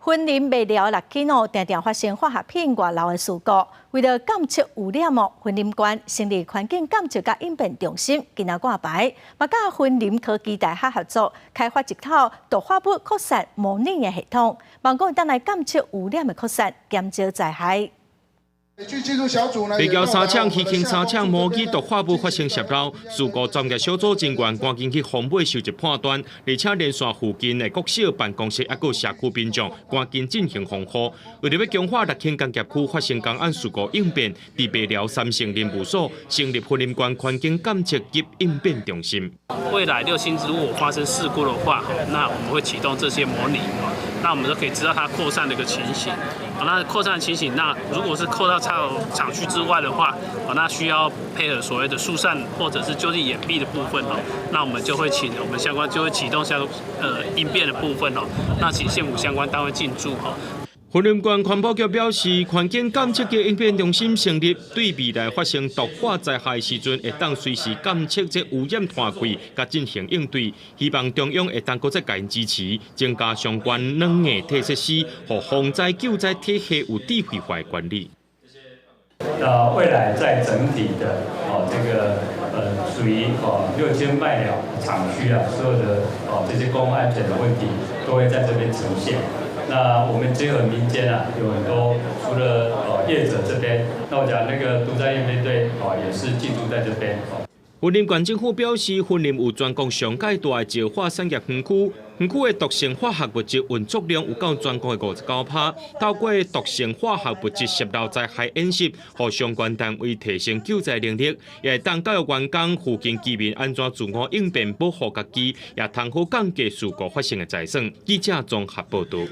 雲林麥寮六輕哦，定定發生化學品外漏的事故。為著監測污染哦，雲林縣成立環境監測佮應變中心，今仔掛牌，嘛佮雲林科技大學合作，開發一套毒化物擴散模擬的系統，望講會當來監測污染的擴散，減少災害。麥寮三廠魚興三廠模擬毒化物發生洩漏事故，專業小組人員趕緊去風尾收集判斷，而且連線附近的國小辦公室抑閣社區民眾，趕緊進行防護。為著欲強化六輕工業區發生工安事故應變，佇麥寮三聖林務所成立雲林縣環境監測及應變中心。未來六輕如果發生事故的話，那我們會啟動這些模擬，那我們就可以知道它擴散的一個情形。那擴散的情形，那如果是擴到廠區之外的話，那需要配合所謂的疏散或者是就近掩蔽的部分哦，那我們就會請我們相關就會啟動相應變的部分哦，那請縣府相關單位進駐哈。雲林縣環保局表示，環境監測及應變中心成立，對未來發生毒化災害時陣，會當隨時監測這污染團塊，佮進行應對。希望中央會當閣再共𪜶支持，增加相關軟硬體設施，予防災救災體系有智慧化管理。那未來在整體的哦這個屬於哦六輕麥寮廠區啊，所有的哦這些公共安全的問題都會在這邊呈現。那我們結合民間啊，有很多除了哦業者這邊，那我講那個毒災應變隊哦也是進駐在這邊。雲林縣政府表示，雲林有全國上蓋大的石化產業園區，園區的毒性化學物質運作量有夠全國的59%。透過毒性化學物質洩漏災害演習，予相關單位提升救災能力，也會當教育員工附近居民按怎自我應變保護家己，也通好降低事故發生的災損。記者綜合報導。